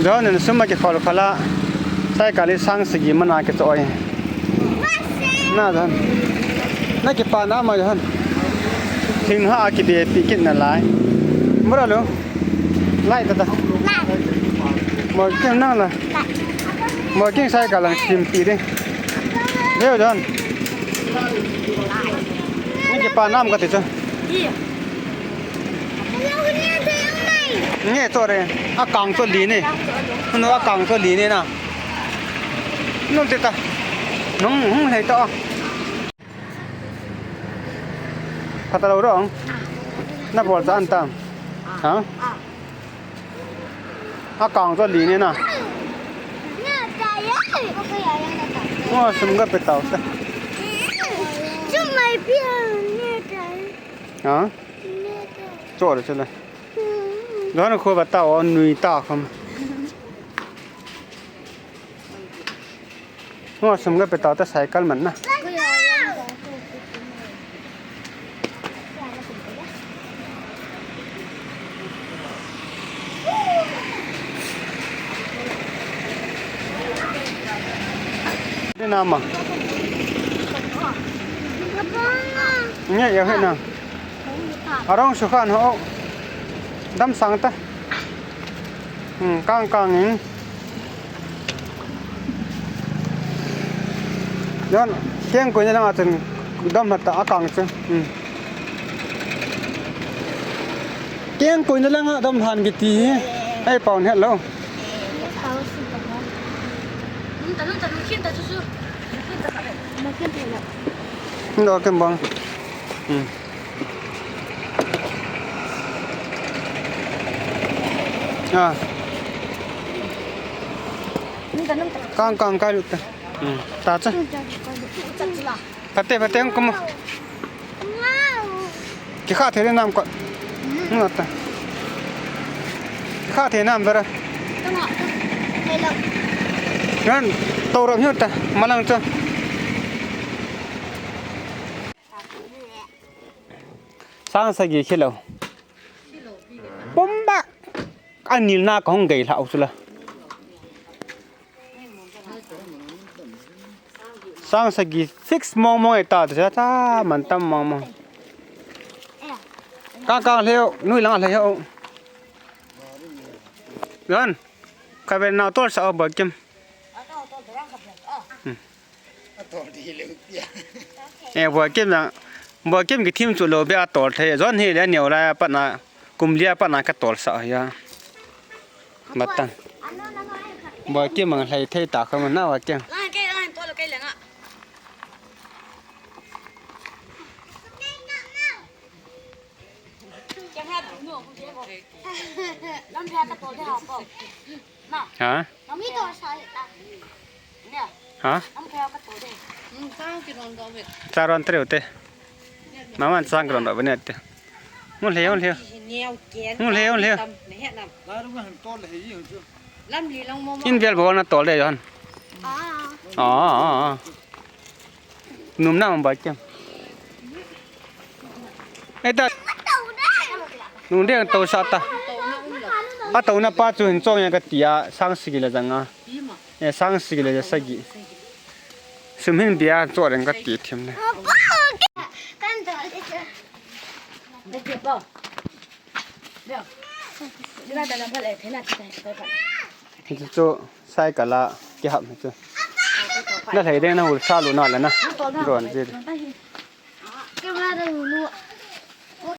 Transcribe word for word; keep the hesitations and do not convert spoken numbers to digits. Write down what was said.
John in sum akikhol khol a, cycle hi sang sagi mana kichoh e. Na John. Na kipa na ma John. Thing ha kibe pi kit na lai. Mura lo. Lai ta ta. Mo kin nang la. Mo kin cycle lang sim pi de. Leo John. Na kipa na ma ka ti chu. Nge cho re, a kang cho li ni. No a kang cho li ni na. No te ta. Nung hung lei to. Pha ta lo rong. Na bol cha an tam. Ha? A kang cho li ni na. Ngo sum ga pe tau ta. Chu mai pi ne tai. Ha? Cho re chu le. Don khu ba ta o nui ta kham. Ngo sum ga pe ta ta cycle man na. Ni na ma. Nge ya he na. Arong su khan ho. Dam sang ta. Hmm, kang kang in. Yon, keng koi na lang a chun dam hat ta a kang chu. Hmm. Keng koi na lang a dam han kiti hi. Ai pau het lo. Nung ta, nung ta, nung khin ta chu chu. Nung khin ta kha le. Nung khin ta le. Nung kem bang. Hmm. Ah. Kang kang kai lut ta. Hmm. Ta cha. Pate pate ang kum. Kikha the nam ko. Hmm, ta. Kikha the nam bera. Ran to ram hiu ta. Malang cha. Sang sagi khelo. Pumba. Anil na ka hong gei hlau sula. Sang sagi fix mong mong e ta, ta, ta, man tam mong mong. Kang kang leo, nui lang leo. Gan. Ka be na tol sa o ba kim. Hmm. Eh, Boikim na, Boikim kithim chu lo be a tol thei. John hi le neo lai a pat na, kum li a pat na ka tol sa hi a. Matan. Boikim ang hlei thei ta kha ma na Boikim. Lai ke, lai tol ke le nga. Lam bia ka tol de ha po. Ha? Ha? Charon treu te. Maman sang kron do bene te. Ngun lheo, ngun lheo. Ngun lheo, ngun lheo. In vel bol na tol de Johan. Ah, ah, ah. Num na ba kem. Eta. Nung deng to sa ta. A to na pa chu hin chong ya ka tia sang sigi la janga. E sang sigi la ja sagi. Sum hin bia cho reng ka ti thim ne. Hichu chu cycle a kihap hichu. Na lhei deng na hul sa lu na la na. Ron ji.